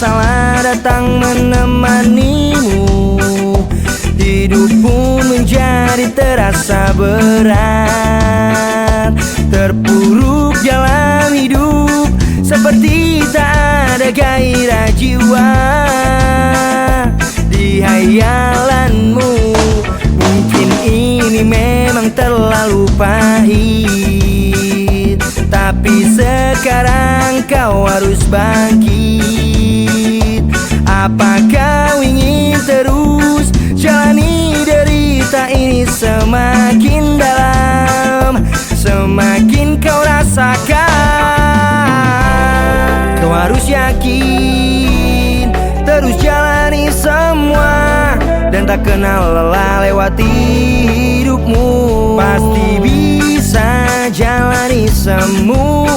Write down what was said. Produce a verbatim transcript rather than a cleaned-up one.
Salah datang menemanimu, hidup pun menjadi terasa berat. Terpuruk dalam hidup, seperti tak ada gairah jiwa. Di hayalanmu, mungkin ini memang terlalu pahit, tapi sekarang kau harus bangkit. Apa kau ingin terus jalani derita ini semakin dalam, semakin kau rasakan? Kau harus yakin, terus jalani semua, dan tak kenal lelah lewati hidupmu. Pasti bisa jalani semua.